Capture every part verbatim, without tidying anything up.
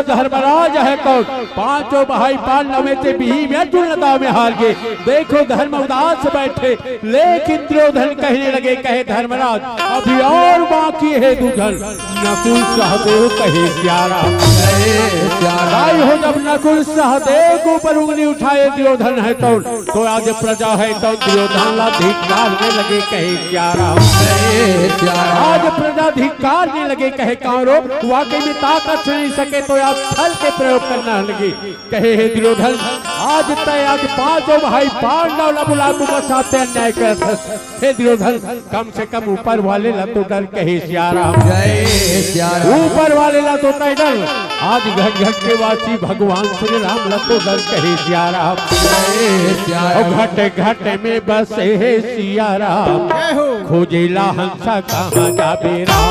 धर्मराज हे तउन पांचों भाई पांडव में से भीम अर्जुन ला दांव में हार गे। देखो धर्म उदास बैठे, लेकिन दुर्योधन कहने लगे, कहे धर्मराज अभी अउ बाकी हे दू झन। नकुल सहदेव कहे सिया राम। जय सिया राम। भाई हो, जब नकुल सहदेव के ऊपर उंगली उठाए दुर्योधन हे तउन, तो आज प्रजा हे तउन दुर्योधन ला धिक्कारने लगे कहे सिया राम। जय सिया राम। आज प्रजा धिक्कारने लगे कहे कांवरो, वाकई में ताकत से नहीं सके तो आज छल के प्रयोग करना लगे। कहे हे दुर्योधन, आज तैं आज पांचों भाई पांडव ला बुला के ओकर साथे अन्याय करत हस। हे दुर्योधन, कम से कम ऊपर वाले ला तो डर कहे सिया राम। जय सिया राम। ऊपर वाले ला तो तैं डर। आज घट घट के वासी भगवान श्री राम ला तो डर कहे सिया राम। जय सिया अउ राम। घट घट में बसे हे सिया राम। जय हो। खोजेला हंसा कहाँ जाबे राम।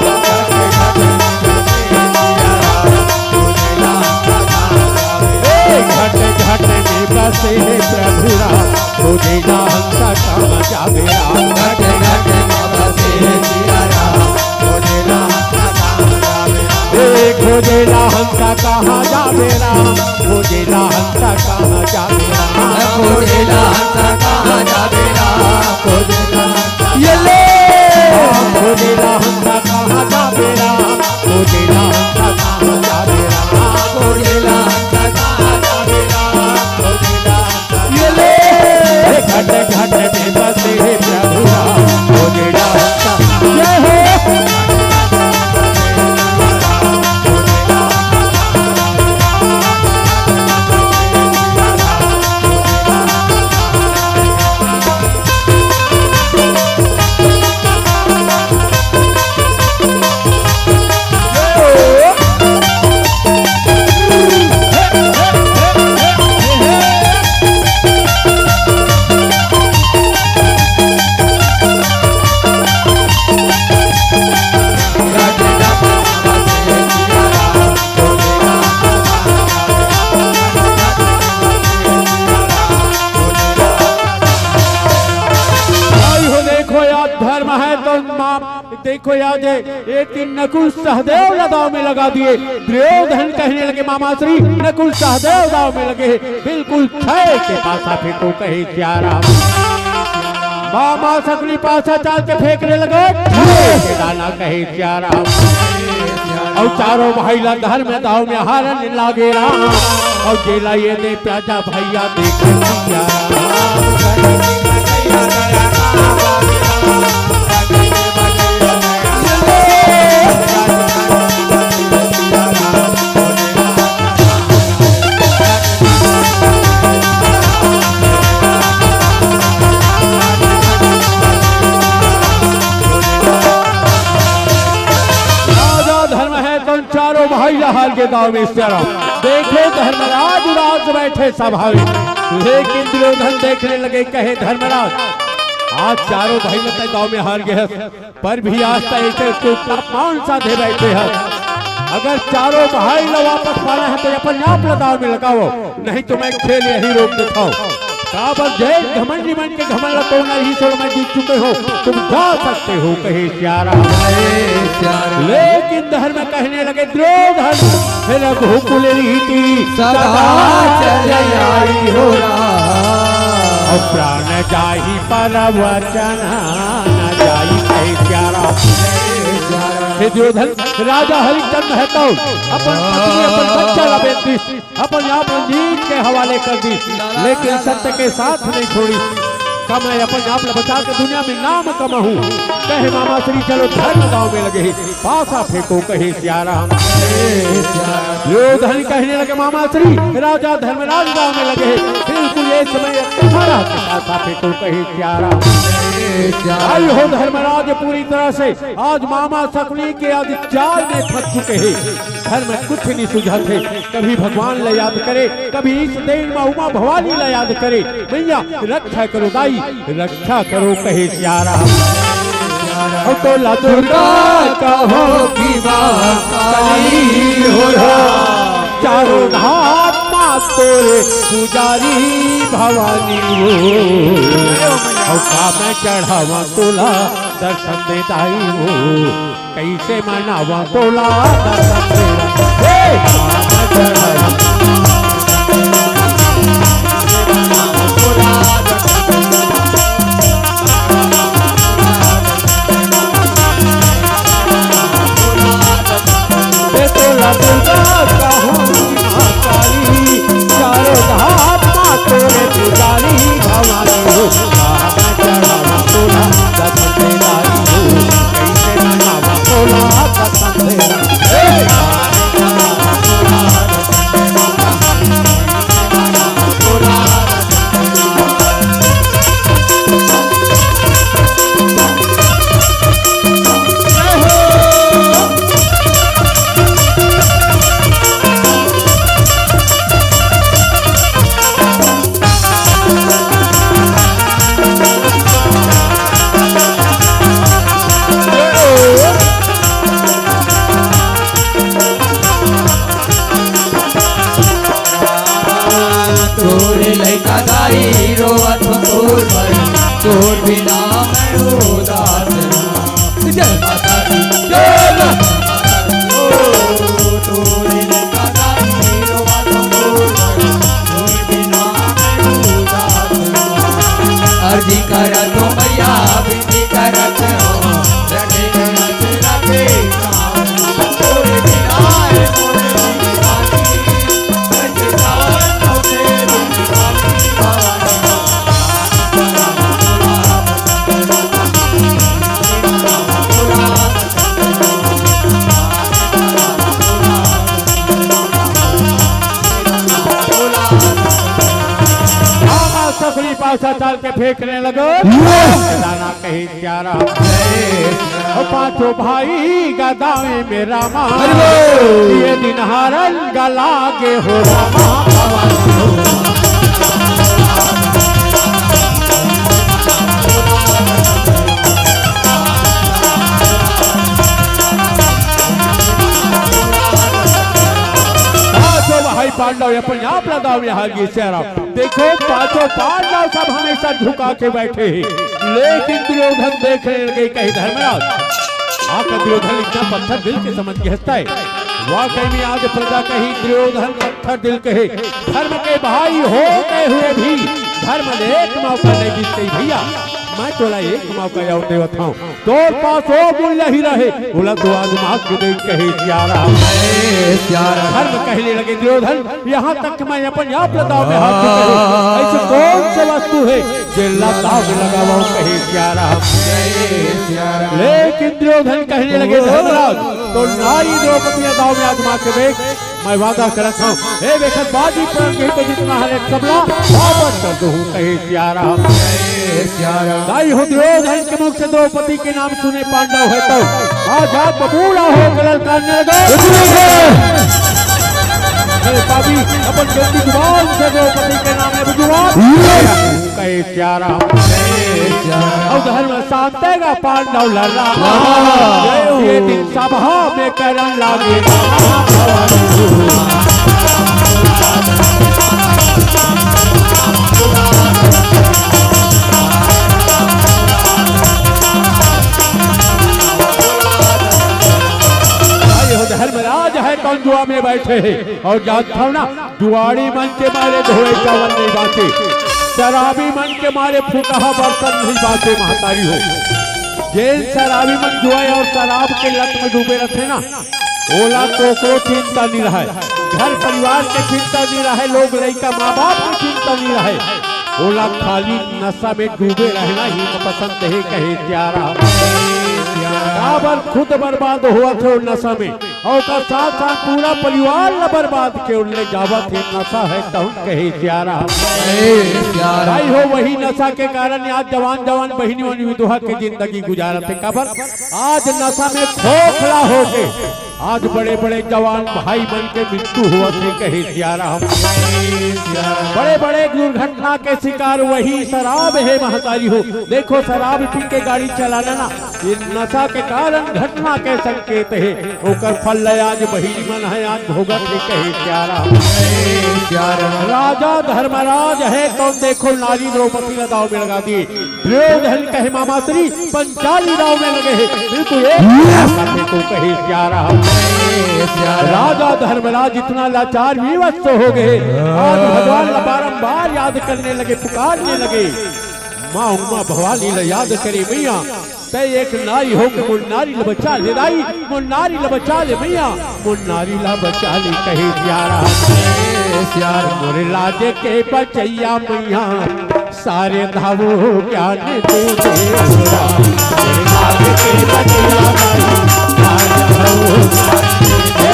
ए, घट घट में बसे हे प्रभु राम, खोजेला हंसा कहाँ जाबे राम। घट घट में बसे हे सिया राम, खोजेला हंसा कहाँ जाबे राम। ए, खोजेला हंसा कहाँ जाबे राम, खोजेला हंसा कहाँ जाबे राम। खोजेला हंसा कहाँ जाबे राम, खोजेला हंसा ये ले। खोजेला हंसा कहाँ जाबे राम, खोजेला हंसा कहाँ जाबे राम, खोजेला हंसा कहाँ जाबे राम, खोजेला हंसा ये ले। घट घट में बसे हे प्रभु राम, खोजेला हंसा। जय हो। भाई हो, देखो यार, धर्म हे तो माफ। देखो यार, ये तीन नकुल सहदेव ला दांव में लगा दिए। दुर्योधन कहने लगे, मामा श्री, नकुल सहदेव दांव में लगे हे, बिल्कुल छह के पासा फेंको कहे सिया राम। मामा शकुनी पासा चाल के फेंकने लगे, छह के दाना कहे सिया राम। अउ चारों भाई ला धर्म दांव में हारन लागे राम। अउ जेला ये दे प्याजा भैया देख सिया राम। राजा धर्म हे तो चारों भाई ला हार के दांव में सिया राम। देखो धर्मराज उदास बैठे सभा में, लेकिन दुर्योधन देखने लगे, कहे धर्मराज, आज चारों भाई ला तैं दांव में हार गे हस, पर भी आज तैं ऐसे चुपचाप मौन साधे बैठे हस। अगर चारों भाई ला वापस पाना हे तो अपन आप ला दांव में लगाओ, नहीं तो मैं खेल यहीं रोक देथंव। काबर जय घमंडी मन के घमंड ला तोड़ना ही छोड़, मैं जीत चुके हंव, तुम जा सकते हो कहे सिया राम। जय सिया राम। लेकिन धर्म कहने लगे दुर्योधन, हे रघुकुल रीति सदा सदा चल आई हो राम। अउ प्राण जाही पर वचन न जाई कहे सिया राम। हे दुर्योधन, राजा हरिश्चंद्र हे तो अपन पत्नी, अपन बच्चा ला बेच दिस, अपन आप ला नीच के हवाले कर दिस, लेकिन सत्य के साथ नहीं छोड़िस। का मैं अपन आप ला बचा के दुनिया में नाम कमाहूं? कहे मामा श्री, चलो धर्म दांव में लगे हे, पासा फेंको कहे सिया राम। दुर्योधन कहने लगे, मामा श्री, राजा धर्मराज दांव में लगे हे, बिल्कुल ये समय तुम्हारा पासा फेंको कहे सिया राम। आई हो धर्मराज, पूरी तरह से आज मामा शकुनी के आज जाल में फंस चुके हे। धर्म कुछ नहीं सुझाथे, कभी भगवान ला याद करे, कभी इस देर मा उमा भवानी ला याद करे। मैया रक्षा करो दाई, रक्षा करो कहे सिया राम। अउ तोला दुर्गा कहो कि माँ काली हो राम। चारों धाम मा तोरे पुजारी भवानी हो। अउ का मैं चढ़ावा तोला दर्शन दे दाई हो। कइसे मनावा तोला दर्शन दे दाई। हे ए तोला दुर्गा कहूँ महाकाली, चारों धाम मा तोरे पुजारी भवानी हो। कहाँ चढ़ावा तोला दर्शन देदारी हो, कैसे मनावा तोला दर्शन देदारी। तोरे लइका दाई रोवत हो तोर बर, तोर बिना मैं उदास ना। जय माता दी, जय माता दी। ओ, तोरे लइका दाई रोवत हो तोर बर, तोर बिना मैं उदास ना। अर्जी करत हो मैया, विनती करत हो, रखे रखे रखे। आमा सकुली पाछा चाल के फेंकने लगो। दाना कही प्यारा। ओ पांचों भाई गदावे में रामा। हरि बोल। ये दिन हारन गला गे हो रामा। पांचों भाई पांडव अपन आप ला दाव में हार गे प्यारा। देखो, पांचों पांडव सब हमेशा झुका के बैठे हैं, लेकिन दुर्योधन देखने लगे, कहे, "धर्मराज, आका दुर्योधन इतना पत्थर दिल के समझ के हंसता है। वाकई में आज प्रजा कही दुर्योधन पत्थर दिल के है। धर्म के भाई हो गए हुए भी धर्म ले एक मौका नहीं जीतते भैया। मैं तोला एक मौका और देवत हूँ।" तोर पास ओ मूल्य ही रहे, ओला तो आजमा के देख कहे सियाराम। हे सियाराम। धर्म कहने लगे दुर्योधन, यहाँ तक कि मैं अपन आप ला दाव में हार चुके हूँ। ऐसे कौन से वस्तु है, जेला दाव में लगावो कहे सियाराम। हे सियाराम। लेकिन दुर्योधन कहने लगे, धर्मराज, तो नारी द्रौपदी ला दाव में आजमा के देख। मैं वादा करत हूँ, हे देखत बाजी प्राण के तो जितना हरे सबला वापस कर दूँ, कहे सियाराम। हे सियाराम। दाई हो दुर्योधन के मुख से द्रौपदी के नाम सुने पांडव है तो आज आप बबूला हो के ललकारने लगे। हे पापी, अपन गंदी जुबान से द्रौपदी के नाम में बुजुआ। कहे सियाराम। हे सियाराम। और धर्म शांत तेगा पांडव लड़ा। हाँ। ये दिन सभा में करन लागे। ये हो धर्मराज है, कौन दुआ में बैठे हैं और जात भावना। जुआड़ी मन के मारे धोए चावल नहीं बाचे, शराबी मन के मारे फुटहा बर्तन नहीं बाचे। महतारी हो, जेन शराबी मन जुआ और शराब के लत में डूबे रहते ना, ओला कोकरो चिंता नहीं रहे, घर परिवार के चिंता नहीं रहे, लोग लइका माँ बाप के चिंता नहीं रहे, ओला खाली नशा में डूबे रहना ही पसंद है, कहे प्यारा। काबर खुद बर्बाद हुआ थे नशा में, अउ ओकर साथ-साथ पूरा परिवार ल बर्बाद के उल्ले जावत हे, नशा है तहुन कहे सियाराम। हे सियाराम। भाई हो, वही नशा के कारण आज जवान-जवान बहिनी मन विधवा के जिंदगी गुजारत हे। काबर? आज नशा में खोखला हो के आज बड़े-बड़े जवान भाई मन के मृत्यु होवत हे कहे सियाराम। हे सियाराम। बड़े-बड़े दुर्घटना के शिकार वही शराब हे महतारी हो। देखो, शराब पी के गाड़ी चलाना ना, ये नशा के कारण घटना के संकेत हे, ओकर फल ल आज बहिनी मन ह आज भोगत हे कहे प्यारा। प्यारा। राजा धर्मराज हे तो देखो नारी द्रौपदी ल दाव में लगा दिए, दुर्योधन कहे मामाश्री पंचाली दाव में लगे हे, बिल्कुल एक करके तो कहे प्यारा। राजा धर्मराज इतना लाचार विवश हो गए। आज भगवान ला बारंबार याद करने लगे, पुकारने लगे, माँ उमा भवानी ला याद करे मैया। तै एक नारी हो के मोर नारी ला बचा ले दाई, मोर नारी ला बचा ले मैया, मोर नारी ला बचा ले कहे सियारा। ए सियारा मोर लाज के बचैया मैया, सारे धावो ज्ञान दे दे हो राम। मोर लाज के बचैया मैया, सारे धावो ज्ञान दे दे हो राम।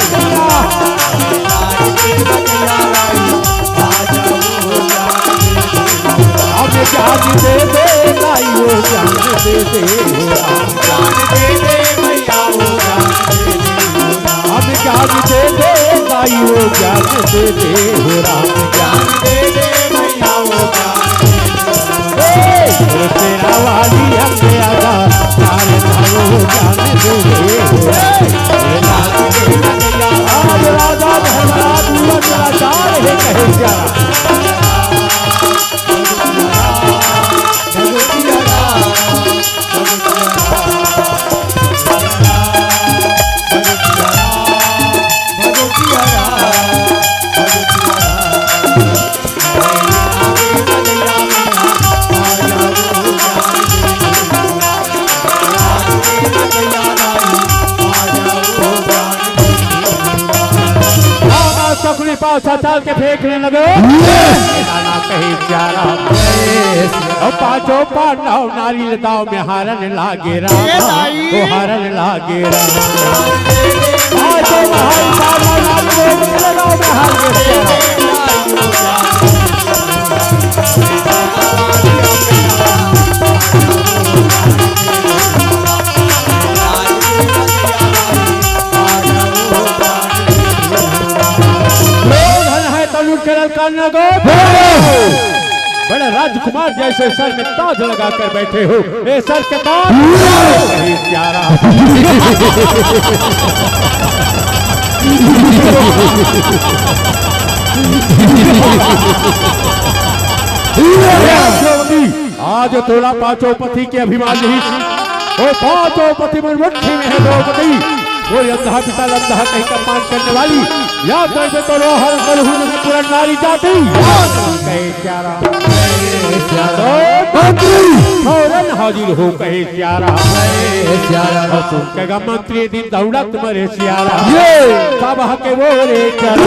अब ज्ञान दे दे दाई हो, ज्ञान दे दे हो राम। ज्ञान दे दे मैया हो, ज्ञान दे दे हो राम। अब ज्ञान दे दे दाई हो, ज्ञान दे दे हो राम। ज्ञान दे दे मैया हो, ज्ञान दे दे हो राम। ए, तेरा वाली हम आजा, सारे भाई हो, ज्ञान दे दे हो राम। आज राजा धर्मराज पूरा निराचार है कहे सियारा। बाबा सकुनी पाँव छाल के फेंकने लगे। गाना कहे प्यारा। और पांचों पांडव नारी दाव में हारन लागे राम। ए दाई। ओ हारन लागे राम। पांचों महान पांडव नारी दाव में हार गए। दुर्योधन है तनु के ललकार न गो। बड़े राजकुमार जैसे सर में ताज लगा कर बैठे हो, ये सर के ताज। कहे प्यारा। आज तोला पांचों पति के अभिमान नहीं। ओ पांचों पति मन मुट्ठी में है द्रौपदी। वो अंधा पिता लंधा कहीं का पान करने वाली। या तो इसे तो रोहर कर हुई पूरा नारी जाति। या तो कहे प्यारा। तो मंत्री। फौरन हाजिर हो कहे प्यारा। ए सियारा। और सुन के गा मंत्री दिन दौड़त मरे सियारा। ये। सब हके बोले चल।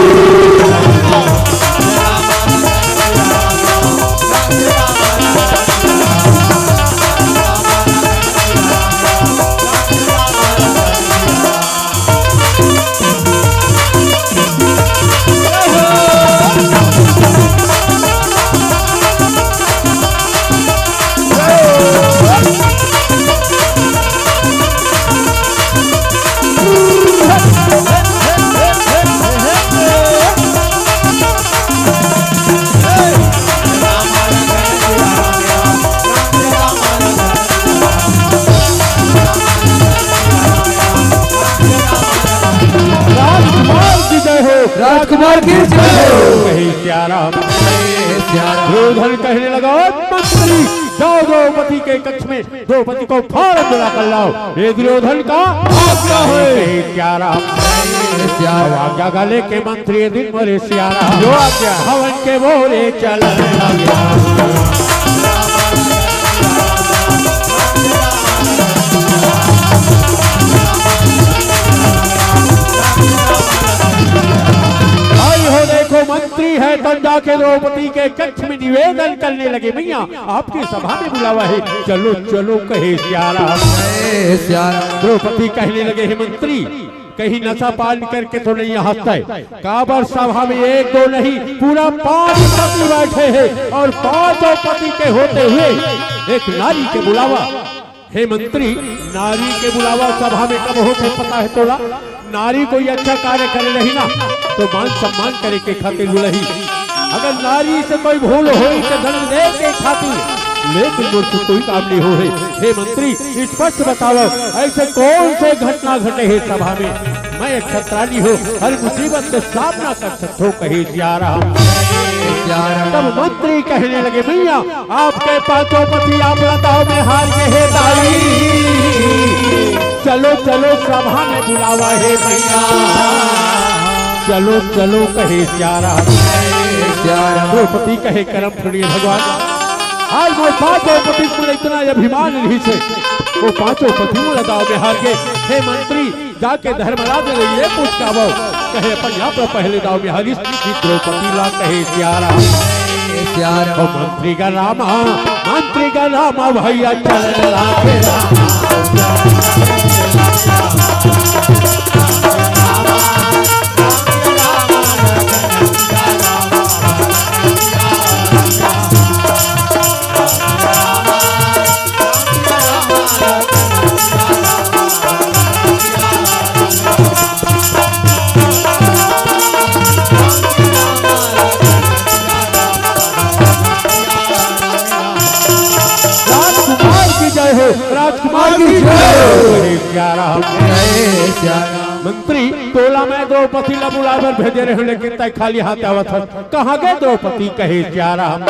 राजकुमार की जय हो। राजकुमार की जय हो। कहे प्यारा। दुर्योधन कहने लगा, "मंत्री, जाओ द्रौपदी के कक्ष में द्रौपदी को फौरन बुला कर लाओ।" ये दुर्योधन का आज्ञा है। कहे प्यारा। आज्ञा का लेके मंत्री दिन बोले सियारा। जो आज्ञा। हवन के बोले चल। भाई हो देखो, मंत्री है तब जाके द्रौपदी के कक्ष में निवेदन करने लगे, "मैया, आपकी सभा में बुलावा है, चलो चलो," कहे सियारा। ए सियारा। द्रौपदी कहने लगे, "हे मंत्री, कहीं नशा पान करके तो नहीं हंसता है? काबर सभा में एक दो नहीं, पूरा पांच पति बैठे हैं और पांचों पति के होते हुए एक नारी के बुलावा।" हे मंत्री, नारी के बुलावा सभा में कब होथे पता है तोला? नारी कोई अच्छा कार्य करे रही ना, तो मान सम्मान करे के खातिर बुलाही। अगर नारी से कोई भूल होई तो दंड दे के खातिर लेकिन मोर से कोई काम नहीं हो हे। हे मंत्री, स्पष्ट बताओ, ऐसे कौन से घटना घटे हे सभा में? मैं एक क्षत्राणी हो, हर मुसीबत के सामना कर सकथो, कहे सियाराम। तब मंत्री कहने लगे, भैया, आपके पांचों पति आप लताओं में हार गए हे दाई। चलो, चलो, सभा में बुलावा हे भैया। चलो, चलो, कहे सियाराम। द्रौपदी कहे, करम सुनिए भगवान, आज मोर पांचों पति मन इतना अभिमान रहिस हे, वो पांचों पति मन दाव में हार गए। हे मंत्री, जाके धर्मराज ले ये पूछ के आवो, कहे अपन यहाँ पर पहले दाव में हारिस कि द्रौपदी ला कहे सियाराम। सियाराम। ओ मंत्री का रामा, मंत्री का रामा भैया चल लागे रामा। राजकुमार की जय हो, राजकुमार की जय हो। मंत्री, तोला मैं द्रौपदी ला बुलाए बर भेजे रहे, लेकिन तै खाली हाथ आवत हस। कहाँ गए द्रौपदी, कहे सियाराम।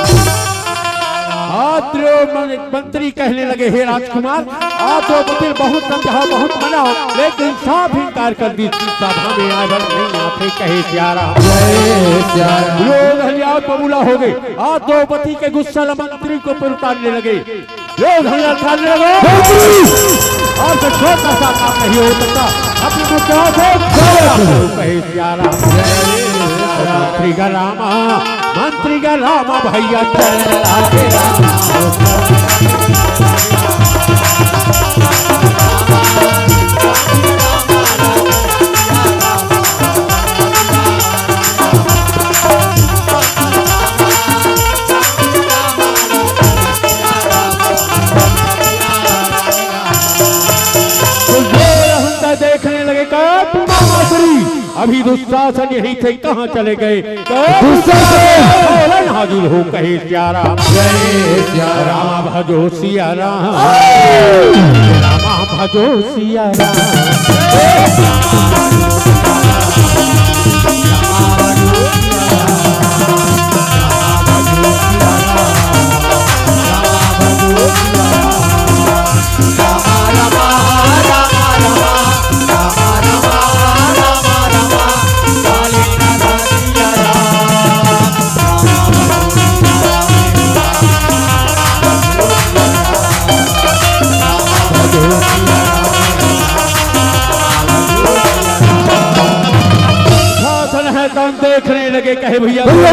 आ द्रौ-, मन-, मंत्री कहने लगे, हे राजकुमार, आप द्रौपदी बहुत समझाओ, बहुत मनाओ, लेकिन साफ इनकार कर दी, सभा में आए बर नहीं आते, कहे सियाराम। जय सियाराम। लोग हलिया बबूला हो गए। आ द्रौपदी के गुस्सा ला मंत्री के ऊपर उतारने लगे। लोग हलिया उतारने लगे। मंत्री! आपसे छोटा सा काम नहीं हो सकता। अपने मुद्दा से जवाब दो, कहे सियाराम। मंत्री का रामा, मंत्री का रामा भैया चल लागे रामा। तो ये रहता देखने लगे का टूना मासरी। अभी दुशासन यहीं थे, कहाँ चले गए? तो दुशासन! फौरन हाजिर हो, कहे सियाराम। जय सिया राम। रामा भजो सियाराम। रामा भजो सियाराम। शासन है तन देखने लगे, कहे भैया, भैया।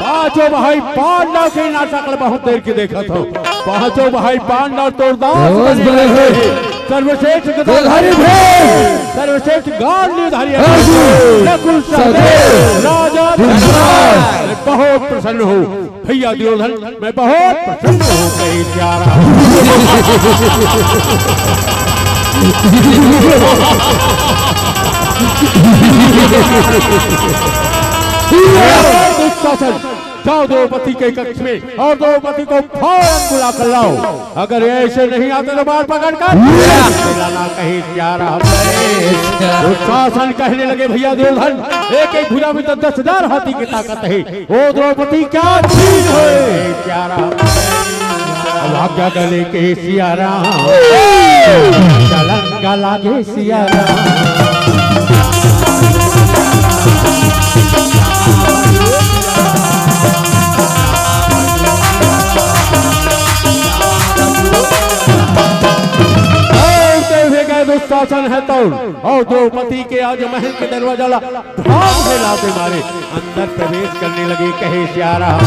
पांचों भाई पांडव के नाटक ल बहुत देर के देखत हंव। पांचों भाई पांडव तोर दास बने रहे। सर्वश्रेष्ठ गदाधारी भीम। सर्वश्रेष्ठ गांडीवधारी अर्जुन। नकुल सहदेव। राजा धर्मराज। मैं बहुत प्रसन्न हूँ भैया दुर्योधन, मैं बहुत प्रसन्न हूँ, कहे सियाराम। दुशासन, जाओ द्रौपदी के कक्ष में और द्रौपदी को फौरन बुला कर लाओ। अगर ये ऐसे नहीं आते तो मार पकड़ कर लाना, कहे सियाराम। दुशासन कहने लगे, भैया दुर्योधन, एक एक भुजा में तो दस हजार हाथी की ताकत है, वो द्रौपदी क्या चीज है? सियाराम। अब आज्ञा गले के सियाराम, चलन गला के सियाराम। और देखे गए दुशासन है तो, और द्रौपदी के आज महल के दरवाजा ला धाम से लाते मारे अंदर प्रवेश करने लगे, कहे सियाराम।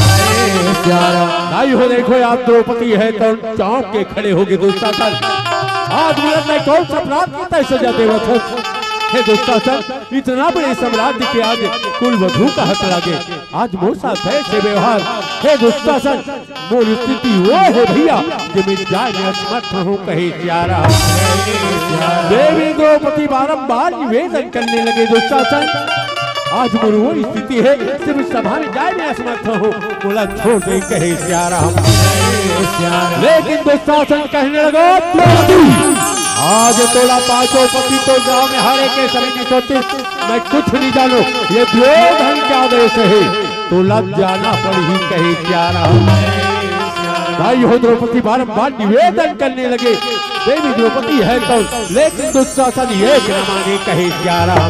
सियाराम। भाई हो, देखो, आप द्रौपदी है तो चौंक के खड़े हो गए दुशासन। आज मिलत में कौन सा अपराध की तय सजा देवत हो? हे दुशासन, इतना बड़े साम्राज्य के आज कुल वधू का हक लागे, आज मोर साथ ऐसे व्यवहार। हे दुशासन, मोर स्थिति वो है भैया, कि मैं जाए में असमर्थ हूँ, कहे सियाराम। देवी द्रौपदी बारंबार निवेदन करने लगे, दुशासन, आज मोर वो स्थिति हे, सिर्फ सभा में जाए में असमर्थ हूँ। मोला छोड़ दे कहे सियाराम। लेकिन दुशासन कहने लगा, "द्रौपदी, आज तोला पांचों पति तो गांव में हारे के समय नहीं सोचे, मैं कुछ नहीं जानूं, ये दुर्योधन के आदेश हे, तोला जाना पड़ही कहे सियाराम।" भाई हो द्रौपदी बारंबार निवेदन करने लगे, देवी द्रौपदी है कौन, लेकिन दुशासन एक न माने कहे सियाराम।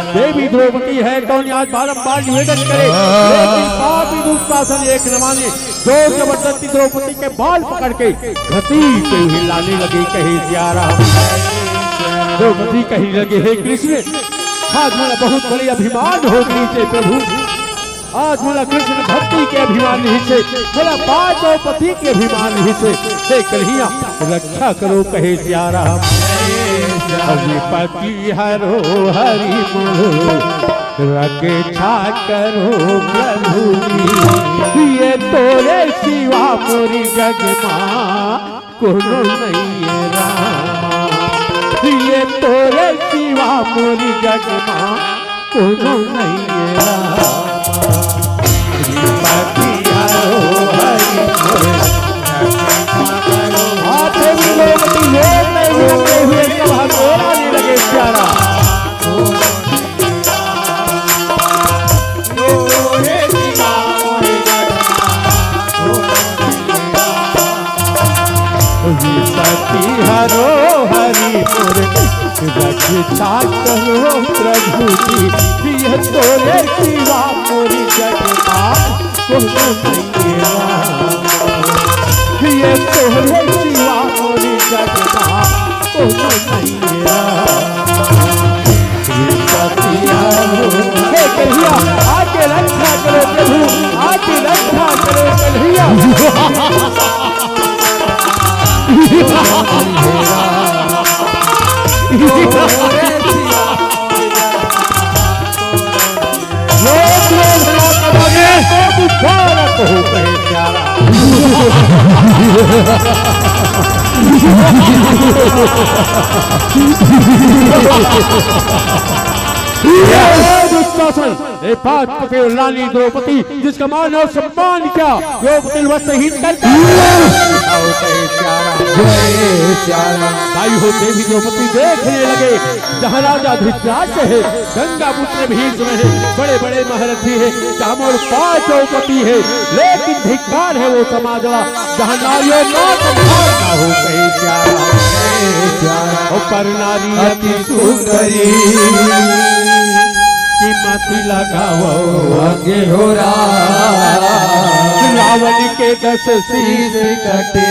देवी द्रौपदी है कौन, आज बारंबार निवेदन करे, लेकिन पापी दुशासन एक न माने। जोर जबरदस्ती द्रौपदी के बाल पकड़ के घसीटते हुए लाने लगे कहे सियाराम। द्रौपदी कहने लगे, "हे कृष्ण, आज मोला बहुत बड़े अभिमान हो गई से प्रभु, आज मोला कृष्ण भक्ति के अभिमान नहीं से, मोला पांचों पति के अभिमान नहीं से, हे कन्हैया रक्षा करो कहे सियाराम।" विपत्ति हरो हरि मोर, रक्षा करो प्रभु जी, ये तोरे सिवा मोरी जग मा कोनो नइये रामा, ये तोरे सिवा मोरी जग मा कोनो नइये रामा। विपत्ति हरो हरि मोर, आप भी लोग भी लोग नहीं हुए, नहीं हुए, सब हथौड़ा नहीं लगे प्यारा। विपत्ति हरो हरि मोर, रक्षा करो प्रभु जी, ये तोरे सिवा मोरी जग मा कोनो नइये रामा, ये तोरे सिवा मोरी जग मा कोनो नइये रामा। हे कन्हैया, आके रक्षा करो प्रभु, आके रक्षा करो कन्हैया। हे दुर्योधन, तो मुबारक हो कहे प्यारा। ये दुशासन, ये पांच पति रानी द्रौपदी, जिसका मान और सम्मान किया, द्रौपदी वस्त्रहीन कर दिया। भाई हो देवी द्रौपदी देखने लगे, जहाँ राजा धृतराष्ट्र है, गंगा पुत्र भीष्म है, बड़े बड़े महारथी है, जहाँ मोर पांचों पति है, लेकिन धिक्कार है वो समाजवा, जहाँ नारियों का सम्मान ना हो कहे प्यारा। ओ पर नारी अति सुंदरी, कीमत लगावो अंगे हो राम। रावण के दस शीश कटे,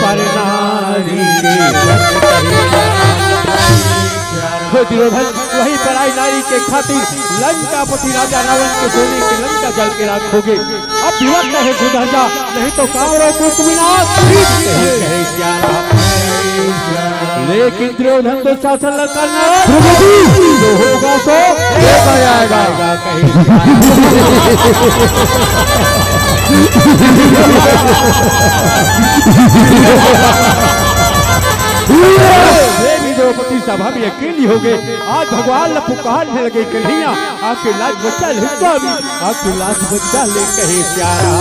पर नारी के। हे दुर्योधन, वही पराई नारी के खातिर लंकापति राजा रावण के सोने की लंका जल के राख हो गई। अब विवश है सुधर जा, नहीं तो कांवरों को तुम विनाश। लेकिन दुर्योधन दुशासन ललकारना, जो होगा सो देखा जाएगा। देवी द्रौपदी सभा में अकेली हो गई। आज भगवान ला पुकारने लगे, कन्हैया आके लाज बचा ले स्वामी, आके लाज बचा ले कहे प्यारा।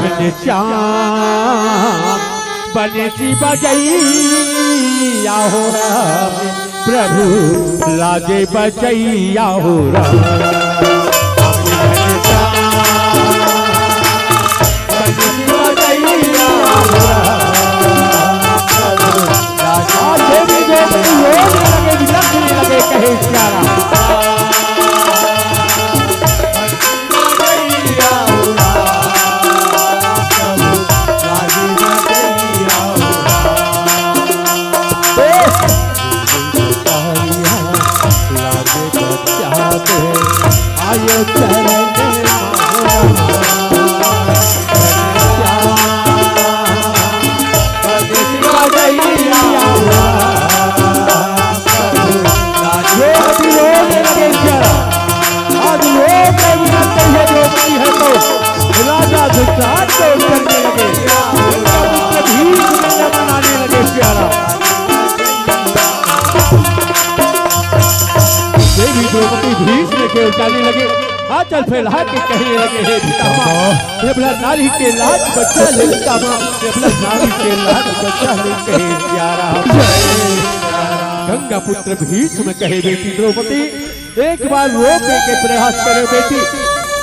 घनश्याम बंसी बजैया हो राम, प्रभु लाज बचैया हो राम। आज देवी जो रोने लगे, विलखने लगे, कहे प्यारा। के उजाले लगे, आंचल फैला के कहने लगे, "हे पितामह, हे भला नारी के लाज बचा ले पितामह, हे भला नारी के लाज बचा ले," कहे सियाराम। गंगा पुत्र भीष्म कहे, "बेटी द्रौपदी, एक बार रोकने के प्रयास करे बेटी,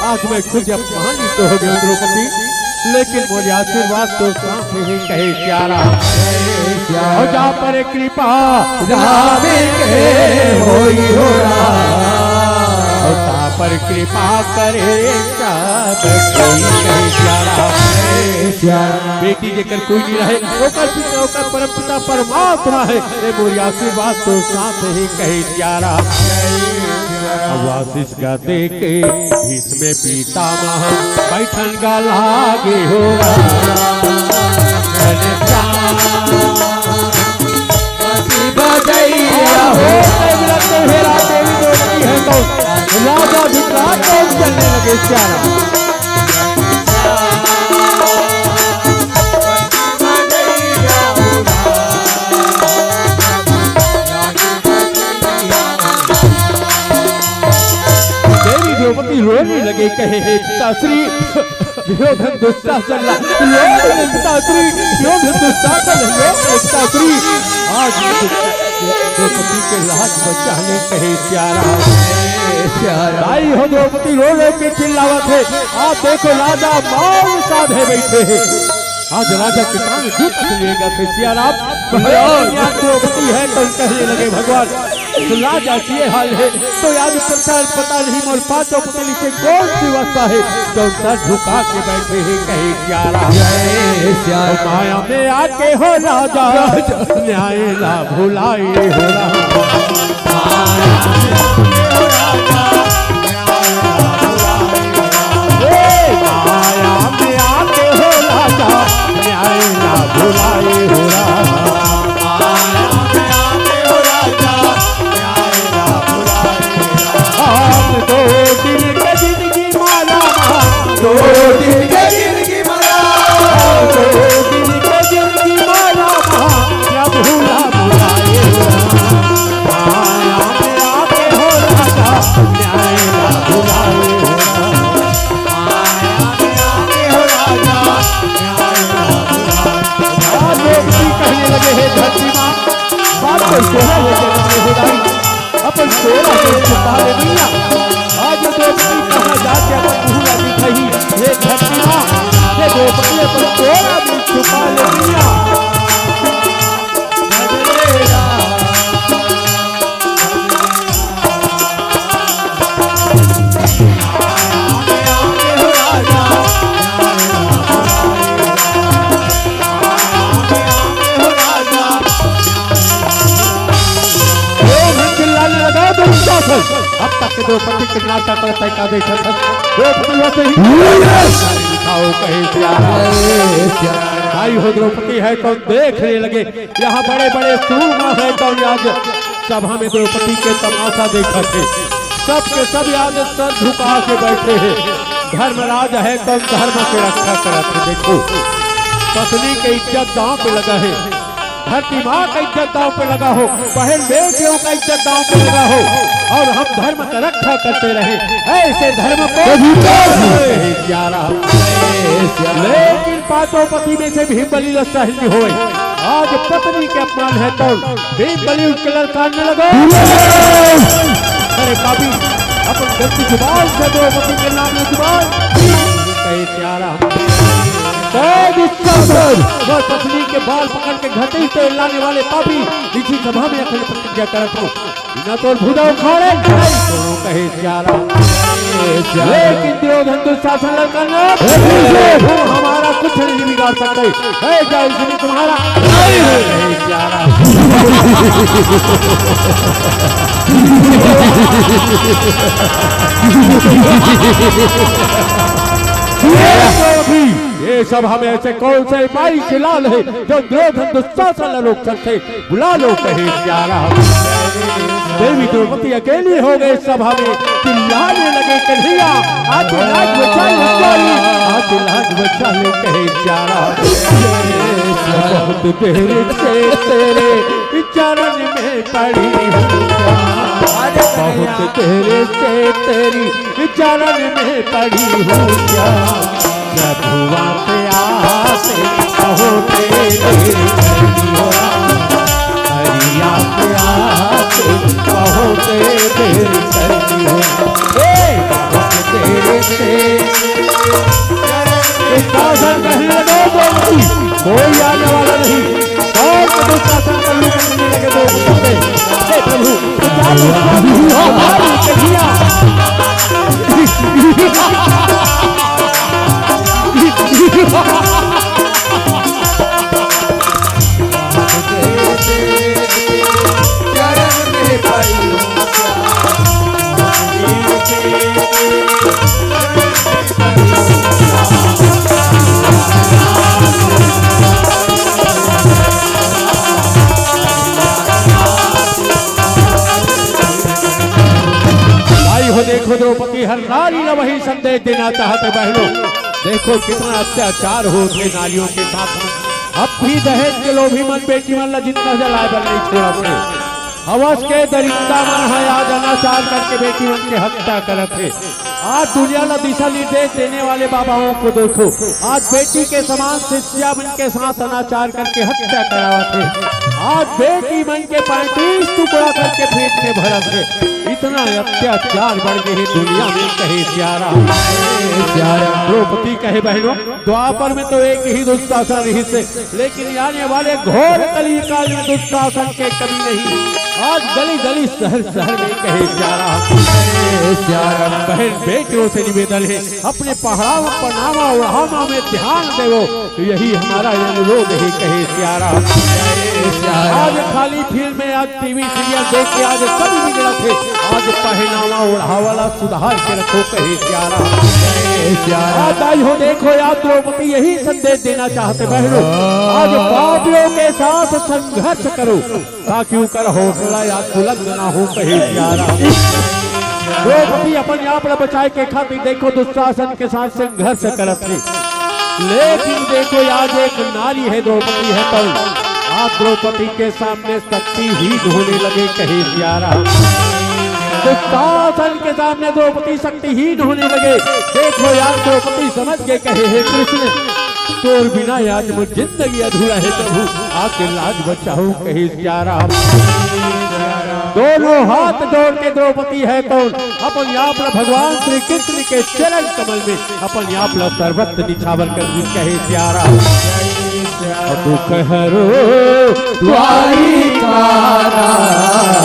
आज मैं खुद अपमानित हो गया द्रौपदी, लेकिन मोर आशीर्वाद तो साथ ही," कहे सियाराम। हो जा पर कृपा राम के होई हो राम। हो जा पर कृपा करे सब कोई, कहे सियाराम। बेटी जेकर कोई नहीं रहे, ओकर पिता, ओकर परम पिता परमात्मा है। ए मोर आशीर्वाद तो साथ ही, कहे सियाराम। अब आशीष गदे के भीष्म पितामह, बैठन गा लागे हो राम। बजैया हो। हे राम देवी द्रौपदी है तो राजा धृतराष्ट्र चलने लगे सियाराम। देवी द्रौपदी रोने लगे, कहे, "हे पिताश्री, दुर्योधन दुशासन ला, दुर्योधन पिताश्री, दुर्योधन दुशासन ला, पिताश्री।" आज द्रौपदी के लाज बचाने कहे सियाराम। सियाराम। भाई हो, द्रौपदी रो रो के चिल्लावत है। आप देखो, राजा मौन साधे बैठे हैं। आज राजा के सामने दुख सुनिएगा थे सियाराम। भगवान यहाँ द्रौपदी है तो कहने लगे, "भगवान, तो राजा की ये हाल है तो आज पता, पता नहीं मोर पांचों पुतली के कौन सी अवस्था है, तो सर झुका के बैठे हैं," कहे सियाराम। जय सिया। माया में आके हो राजा, राजा। न्याय ला भुलाई हो राम। ए, माया में आके हो राजा, न्याय ना भुलाए हो राम। माया में आके हो राजा, न्याय ना भुलाए हो राम। आज दो दिन के जिंदगी मारा, दो दिन के जिंदगी मारा, दो दिन के जिंदगी मारा, प्रभु ना भुलाए हो राम। माया में आके हो राजा, न्याय ना भुलाए हो राम। आज लोग भी कहने लगे, "हे धरती माँ, बाप को सोना लेके बने हो रानी, अपन सोना को छुपा ले मैया।" आज लोग भी कहाँ जाके अपन मुँह ना दिखाई, हे धरती माँ, हे द्रौपदी अपन सोना भी छुपा ले मैया। लोग चिल्लाने लगा, "दुशासन, अब तक के द्रौपदी के नाटक रहता है, क्या देखा था?" द्रौपदी वैसे ही दिखाओ कहीं प्यार। भाई हो, द्रौपदी है तो देखने लगे। यहाँ बड़े बड़े सूरमा हैं, तो आज सभा में द्रौपदी के तमाशा देखत हे। सब के सब आज सर झुका के बैठे हैं। धर्मराज है तो धर्म के रक्षा करत हे। देखो, पत्नी के इज्जत दांव पे लगा है, धरती माँ का इज्जत दांव पे लगा हो, बहन बेटियों का इज्जत दांव पे लगा हो, और हम धर्म का रक्षा करते रहे, ऐसे धर्म को कभी नहीं। प्यारा। लेकिन पांचों पति में से भीम बलि ला सहन नहीं होय। आज पत्नी के अपमान है तो भीम बलि उठ के ललकारने लगा। अरे पापी, अपन गंदी जुबान से द्रौपदी के नाम में जुबान। कहे प्यारा। कहे दुशासन, वो पत्नी के बाल पकड़ के घसीटते लाने वाले पापी, इसी सभा में अखंड प्रतिज्ञा करत हों। बिना तोर भुजा उखाड़े, नहीं तोड़ों कहे प्यारा। लेकिन दुर्योधन दुशासन ललकारना, हे भीम। तू हमारा कुछ नहीं बिगाड़ सकते। हे जय श्री तुम्हारा, नहीं है कहे प्यारा। ये सभा में ऐसे कौन से माई के लाल है जो दुर्योधन दुशासन ला रोक सकते? बुला लो कहे प्यारा। देवी द्रौपदी अकेली हो गई सभा में, चिल्लाने लगे, "कन्हैया, आके लाज बचा ले प्यारी, आके लाज बचा ले," कहे प्यारा। बहुत देर से तेरे चरण में पड़ी हूँ। बहुत देर से तेरी चरण में पड़ी हूँ श्याम, प्रभु आप आते, बहुत देर से पड़ी हूँ राम, हरि आप आते, बहुत देर से पड़ी हूँ। ए, बहुत देर से दुशासन कहने लगे, "दो कोई आने वाला नहीं।" और दुशासन पर लूट करने लगे दो कुत्ते। हे प्रभु, क्या दुशासन, हमारी कन्हैया। भाई हो, देखो, द्रौपदी हर नारी ला वही संदेश देना चाहत हे बहनों। देखो, कितना अत्याचार होत हे नारियों के साथ। अब भी दहेज के लोभी मन बेटी मन ला जिंदा जलाए बर नहीं छोड़त हे। हवस के दरिंदा मन ह आज अनाचार करके बेटी मन के हत्या करत हे। आज दुनिया ला दिशा निर्देश देने वाले बाबाओं को देखो, आज बेटी के समान शिष्या मन के साथ अनाचार करके हत्या करावत हे। आज बेटी मन के पैंतीस टुकड़ा करके पेट में भरत हे। इतना अत्याचार बढ़ गे हे दुनिया में, कहे सिया राम। सिया राम। द्रौपदी कहे, बहनों, द्वापर में तो एक ही दुशासन रहिस हे, लेकिन आने वाले घोर कलयुग काल में दुशासन के कमी नहीं। आज गली गली, शहर शहर में, कहे सिया राम। सिया राम। बहन बेटियों से निवेदन हे, अपने पहरावा, पहनावा, ओढ़ावा में ध्यान देवो, तो यही हमारा अनुरोध हे, कहे सिया राम। सिया राम। आज खाली फिल्म में, आज टीवी सीरियल देख के आज सब बिगड़त हे। आज पहनावा ओढ़ावा ला सुधार के रखो, कहे सिया राम। सिया राम। आज आई हो, देखो यार, द्रौपदी यही संदेश देना चाहत हे बहनों। आज पापियों के साथ संघर्ष करो, ताकि उनकर हौसला या बुलंद ना हो, कहे सिया राम। द्रौपदी अपन आप ला बचाए के खातिर, देखो, दुशासन के साथ संघर्ष करत हे। लेकिन देखो, आज एक नारी हे, द्रौपदी हे, तो आज द्रौपदी के सामने शक्तिहीन होने लगे, कहे सिया राम। दुशासन के सामने द्रौपदी शक्तिहीन होने लगे। देखो यार, द्रौपदी समझ के कहे, "हे कृष्ण, तोर बिना आज मोर जिंदगी अधूरा हे प्रभु, आके लाज बचाओ," कहे सिया राम। दोनों हाथ जोड़ के द्रौपदी हे कौन, अपन आप ला भगवान श्री कृष्ण के चरण कमल में अपन आप ला सर्वत्र निछावर कर दी, कहे सिया राम। दुख हरो द्वारिका नाथ,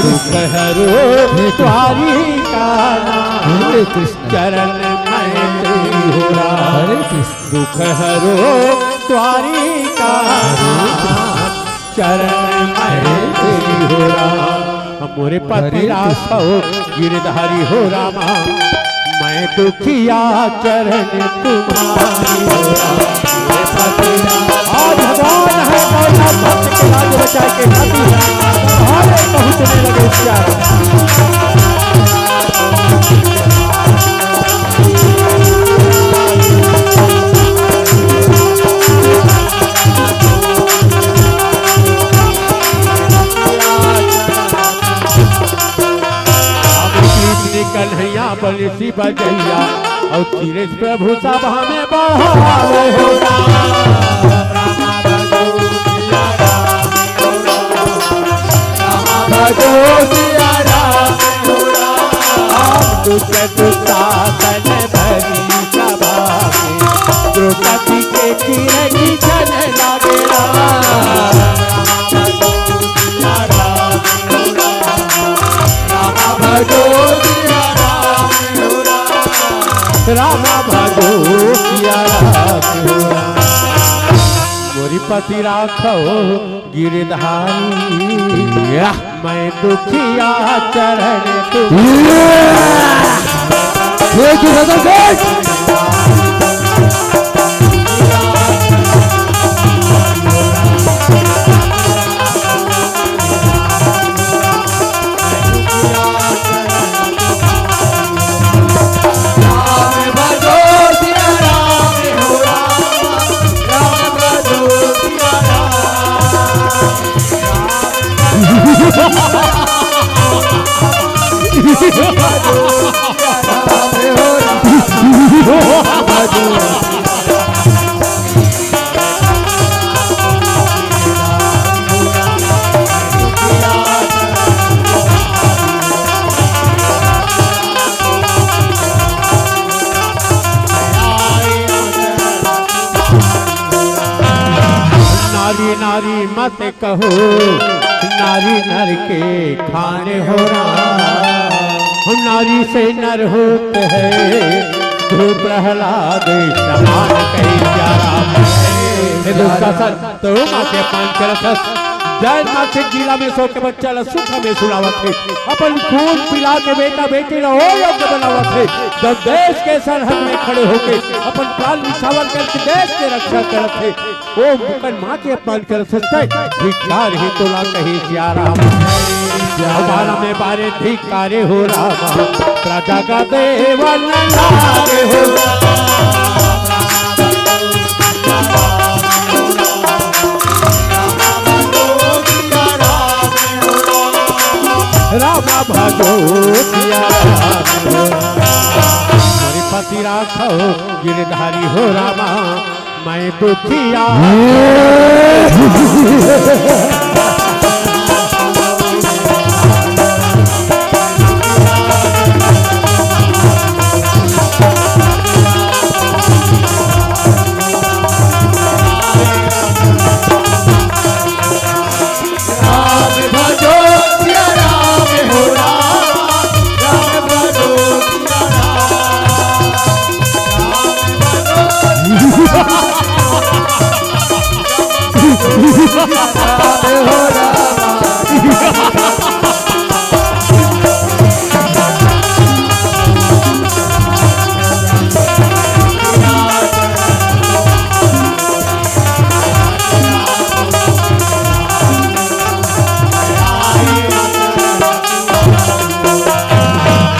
दुख हरो द्वारिका नाथ, हरे कृष्ण। चरण में तेरी हो राम। हरे कृष्ण। दुख हरो द्वारिका नाथ, चरण में तेरी हो राम। मोरे पति हरे कृष्ण। राघव गिरधारी हो रामा, मैं दुखिया चरण तुम्हारी हो राम। आज भगवान हे कौन भक्त के लाज बचाए के खातिर हमारे पहुंचने लगे सिया राम। अब कृष्ण कन्हैया बंसी बजैया, और चिरेश प्रभु सभा में बढ़ावे हो राम। राम भजो सिया राम हो राम। दुष्ट दुशासन भरी सभा में, द्रौपदी के चिरंजीव जन लागे राम। राम भजो सिया राम हो राम। राम भजो सिया राम हो राम। मोरी पति राखो गिरधारी, मैं दुखिया चरण तुम। ये की नजर देख। नारी नारी मत कहो, नारी नर के खाने हो राम। हम नारी से नर होत हे, ध्रुव प्रहलाद समान कहे क्या राम। हे दुशासन, तोर माँ के अपमान करत हस। जय माँ से जिला में सो के बच्चा ला सुख में सुलावत हे, अपन खून पिला के बेटा बेटी ला ओ योग्य बनावत हे। जब देश के सरहद में खड़े होके अपन प्राण निछावर करके देश के रक्षा करत हे, ओ मुकन माँ के अपमान करत हस। धिक्कार हे तोला कहे सिया राम। बारा में बारे धिक्कारे हो राम, प्रजा का देवा न लागे हो। राम भजो सिया राम। मोरे पति राखो गिरधारी हो रामा, मैं दुखिया। राम भजो सिया राम हो राम, राम भजो सिया राम, राम भजो सिया राम हो राम।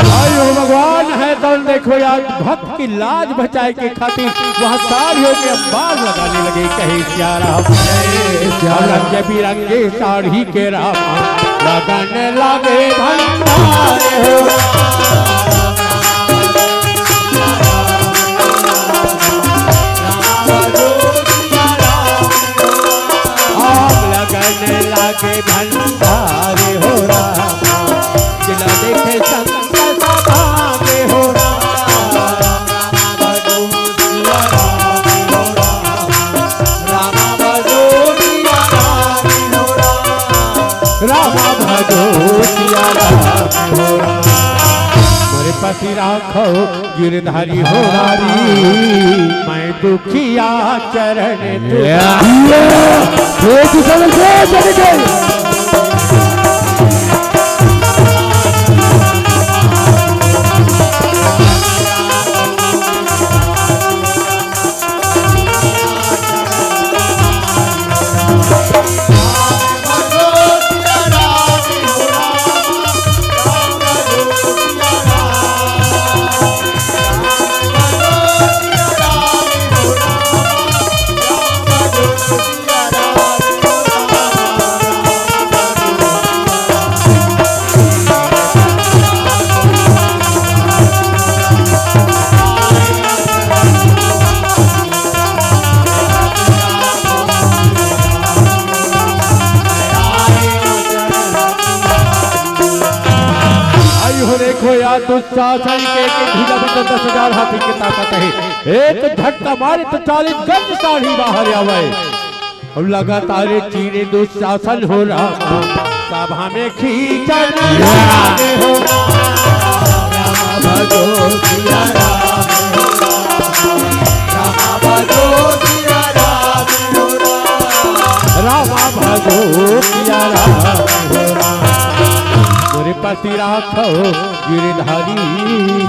भाई हो भगवान है तौन देखो यार, भक्त की लाज बचाए के खातिर वहाँ साड़ियों के अंबार लगाने लगे, कहे सिया राम। रंग बिरंगे साड़ी के राम लगन लागे भंडार हो। आग लगन लागे भंडार हो रामा, जिला देखे संत सभा में हो रामा। रामा भजो सिया राम हो राम। रामा भजो सिया राम हो राम। मोरे पति राखो गिरधारी हो राम। मैं दुखिया चरण तुझ या। ये तू सब से चले गए। आई हो देखो यार, दुशासन के एक भुजा में तो दस हजार हाथी के ताकत है। एक झटका मारे तो चालीस गज साड़ी बाहर आवे। अब लगातार चीरे दुशासन हो रामा, सभा में खींचन लागे हो। राम भजो सिया राम हो राम, राम भजो सिया राम हो राम। राम भजो सिया राम हो राम। मोरे पति राखो गिरधारी।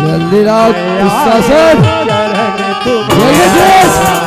जल्दी लाओ, दुशासन। चरण तुम जल्दी, जल्दी।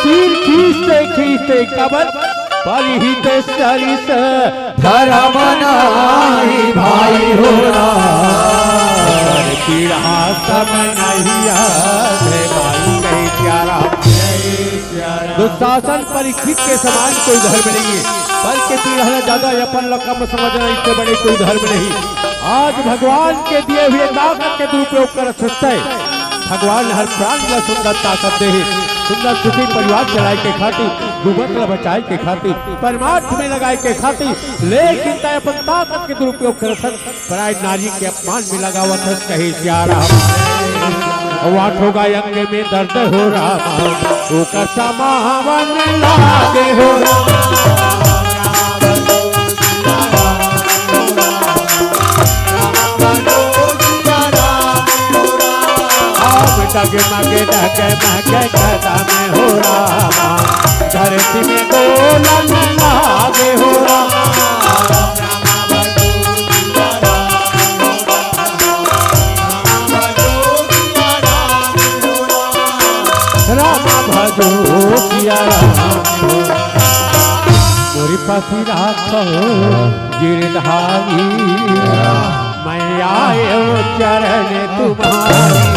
तीर खींचते खींचते कबर परिहित सरिस धरम नाही भाई हो राम। पीड़ा सम नहीं आवे भाई कहे सिया राम। दुशासन परीक्षित के समान कोई धर्म नहीं है, बल्कि पीड़ा ज्यादा अपन ला कम समझना, इससे बड़े कोई धर्म नहीं। आज भगवान के दिए हुए ताकत के दुरुपयोग कर सकते हैं। भगवान हर प्राणी ला सुंदर ताकत दे हे, सुंदर सुखी परिवार चलाए के खातिर, डूबत ला बचाए के खातिर, परमार्थ में लगाए के खातिर, लेकिन तय अपन ताकत के दुरुपयोग करत हस, पराय नारी के अपमान में लगावत हस, कहे सिया राम। वाठोगा अंग में दर्द हो राम, ओकर समावन लागे हो राम। राम डगमग डगमग कदम हो रामा, धरती में डोलन लागे हो रामा। राम भजो सिया राम, मोरी पासी राखो गिरधारी। मैं आयो चरण तुम्हारी।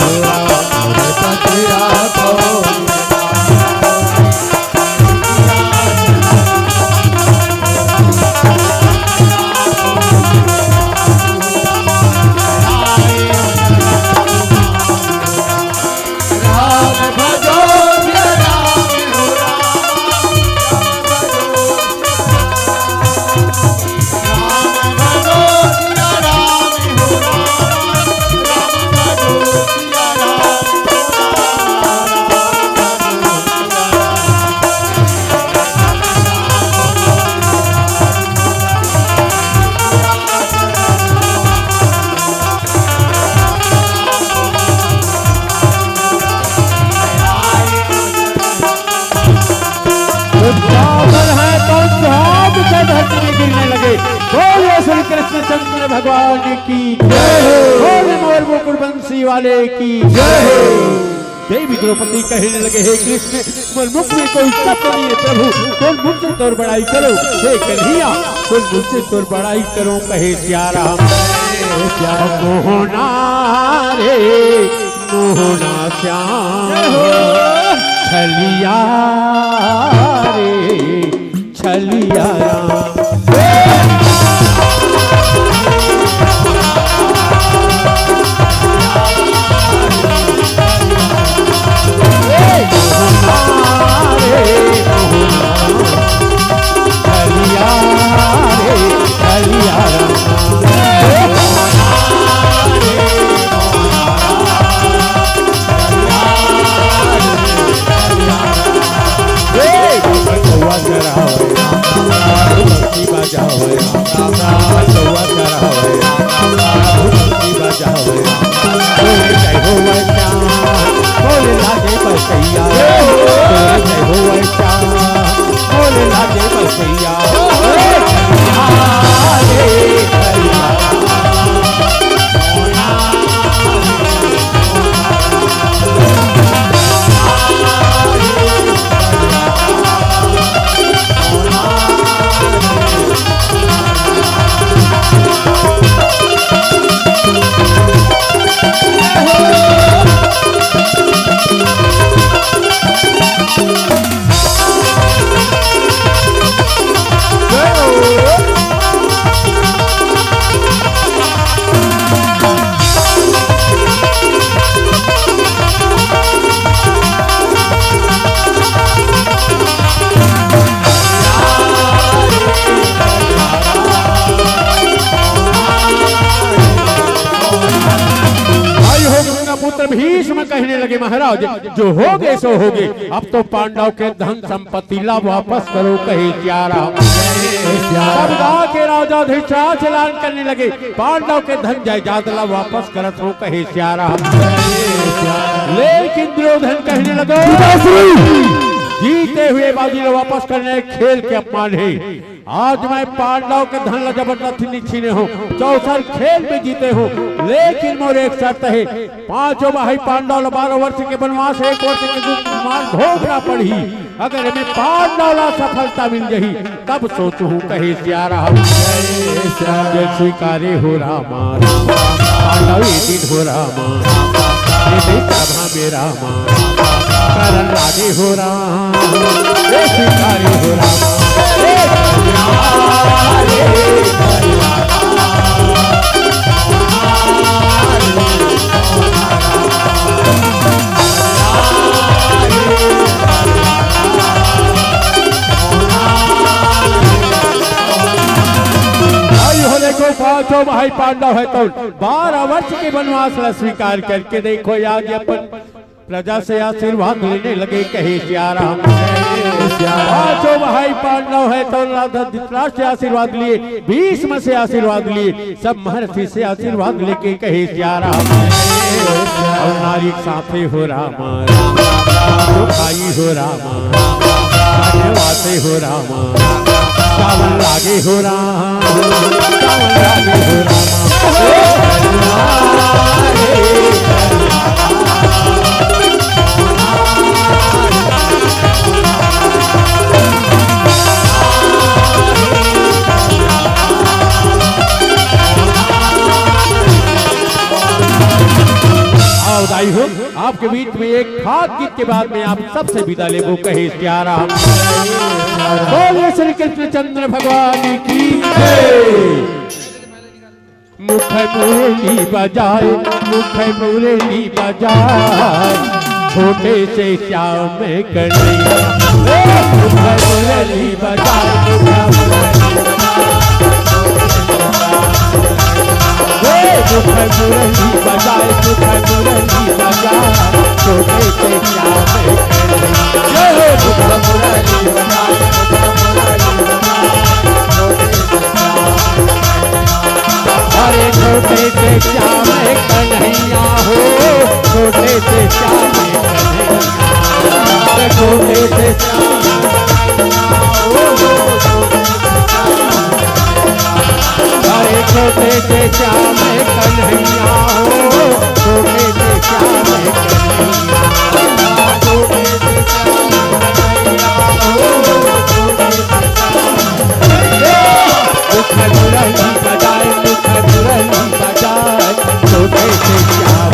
उठाकर है तो झाग से धरती में गिरने लगे। बोलो श्री कृष्णचंद्र भगवान की जय हो। बोलो मोर मुकुट बंसी वाले की जय हो। देवी द्रौपदी कहने लगे, हे कृष्ण, मोर मुख में कोई शब्द नहीं है प्रभु, कोन मुख से तोर बड़ाई करो। हे कन्हैया, कोन मुख से तोर बड़ाई करो, कहे सिया राम। मोहना रे मोहना श्याम, छलिया रे छलिया राम। भाई हो, गंगा पुत्र भीष्म कहने लगे, महाराज, जो हो गए सो हो गए, अब तो पांडव के धन संपत्ति ला वापस करो, कहे सिया राम। तब गा के राजा धृतराष्ट्र ऐलान करने लगे, पांडव के धन जायदाद ला वापस करत हो, कहे सिया राम। लेकिन दुर्योधन कहने लगे, जीते हुए बाजी ला वापस करने खेल के अपमान हे। आज मैं पांडव के धन ला जबरदस्ती नहीं छीने हूँ, चौसर खेल में जीते हूँ, लेकिन मोर एक शर्त हे, पांचों भाई पांडव ला बारह वर्ष के वनवास, एक वर्ष के दुख मान भोगना पड़ही। अगर एमे पांडव ला सफलता मिल जही, तब सोचहूँ कहे सिया राम। जय स्वीकारे हो रामा, पांडव ए दिन हो रामा, ए दिन सभा में रामा, करन लागे हो राम, ए स्वीकारे हो रामा, ए स्वीकारे हो रामा। भाई हो देखो, पांचों भाई पांडव हे तो बारह वर्ष के वनवास ला स्वीकार करके देखो, आज अपन प्रजा से आशीर्वाद लेने लगे, कहे सिया राम। पांचों भाई पांडव हे तो राजा धृतराष्ट्र से आशीर्वाद लिए, भीष्म से आशीर्वाद लिए, सब महर्षि से आशीर्वाद लेके कहे सिया राम। अउ नारी साथे हो राम, भाई हो राम, धन्यवाद हो राम, सावन लागे हो राम, सावन लागे हो राम। आओ दाई हो, आपके बीच में एक खास गीत के बाद में आप सबसे विदा लेबो, कहे सिया राम। बोलिए श्री कृष्णचंद्र भगवान की जय। मुख मुरली बजाए, मुख मुरली बजाए, छोटे से श्याम कन्हैया। ए, मुख मुरली बजाए, मुख मुरली बजाए, ए, मुख मुरली बजाए, मुख मुरली बजाए, छोटे से श्याम कन्हैया। ए, मुख मुरली बजाए, मुख मुरली बजाए, छोटे से श्याम। अरे छोटे से श्याम कन्हैया हो, छोटे से श्याम कन्हैया, अरे छोटे से श्याम कन्हैया हो, अरे छोटे से श्याम कन्हैया हो, छोटे से श्याम कन्हैया, छोटे से श्याम कन्हैया हो, छोटे से श्याम कन्हैया। मुख मुरली बजाए, मुख मुरली बजाए, छोटे से श्याम।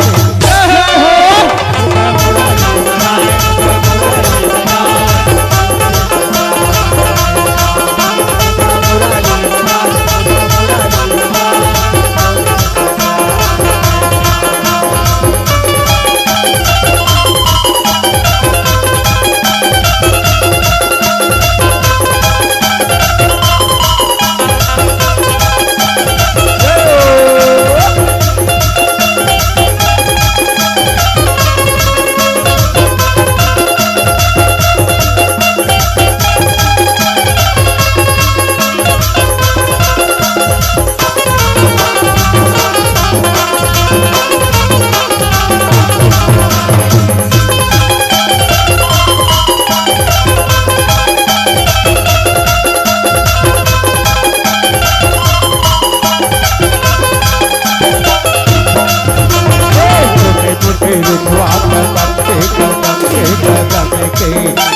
छोटे छोटे रुखवा पर पत्ते कदम के कदम के,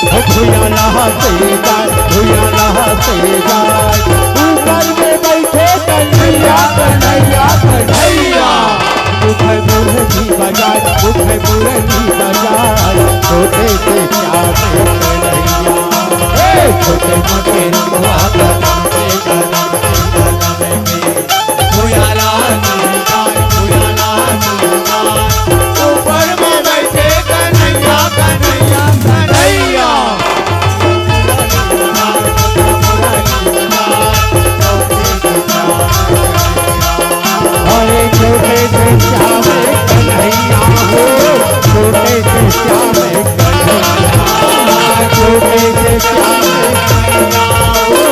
ओ भुइयां लहसे जाए, भुइयां लहसे जाए। ऊपर में बैठे कन्हैया, कन्हैया, कन्हैया। मुख मुरली बजाए, मुख मुरली बजाए, छोटे से श्याम कन्हैया। ए, छोटे मोटे रुखवा पर पत्ते कदम के कदम के। भुइयां लहसे जाए, भुइयां लहसे जाए। ऊपर में बैठे कन्हैया, कन्हैया, कन्हैया। अरे छोटे से श्याम कन्हैया हो, छोटे से श्याम कन्हैया, छोटे से श्याम कन्हैया हो।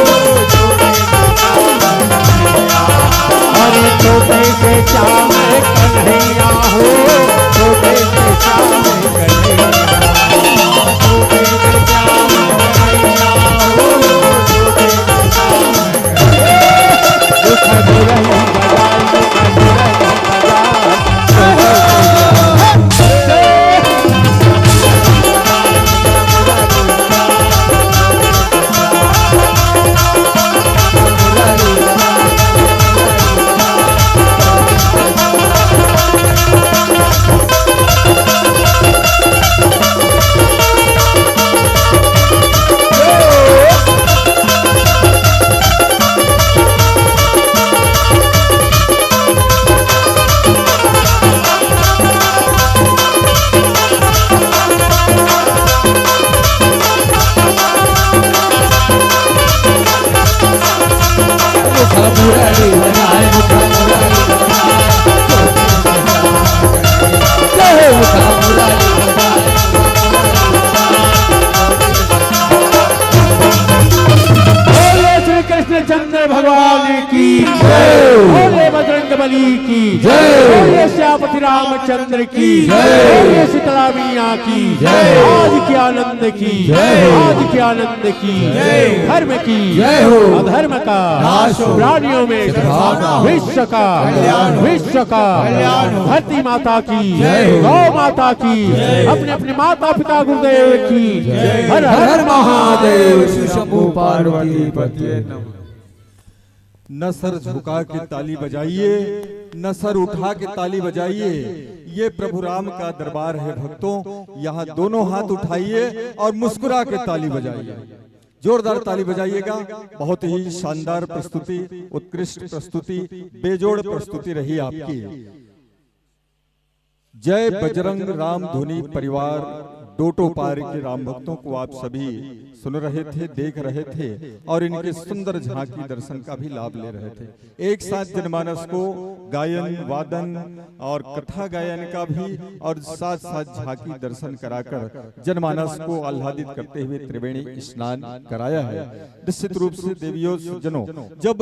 मुरारी बजाए, मुखा मुरारी बजाए। जय हो, मुखा मुरारी बजाए। बोलिए श्री कृष्णचंद्र भगवान की जय। बोलिए बजरंग बली की जय। बोलिए श्यामपति रामचंद्र की जय। बोलिए शीतला मैया की जय। आज के आनंद की जय। आज के आनंद की जय। धर्म की जय हो। अधर्म का नाश हो। प्राणियों में सद्भावना हो। विश्व का कल्याण हो। विश्व का कल्याण हो। धरती माता की जय हो। गौ माता की जय। अपने अपने माता पिता गुरुदेव की जय। हर हर हर महादेव शिव शंभू पार्वती पति नमः। न सर झुका के ताली बजाइए, न सर उठा के ताली बजाइए। ये प्रभु राम का दरबार है भक्तों, यहाँ दोनों हाथ उठाइए और मुस्कुरा के ताली बजाइए। जोरदार ताली बजाइएगा। बहुत ही शानदार प्रस्तुति, उत्कृष्ट प्रस्तुति, बेजोड़ प्रस्तुति रही आपकी। जय बजरंग राम धुनी परिवार डोटो पार के राम भक्तों को आप सभी सुन रहे थे, देख रहे थे और इनके सुंदर झांकी दर्शन का भी लाभ ले रहे थे। एक साथ जनमानस को गायन, वादन और कथा गायन का भी और साथ साथ झांकी दर्शन कराकर जनमानस को आह्लादित करते हुए त्रिवेणी स्नान कराया है। निश्चित रूप से देवियों सज्जनों, जब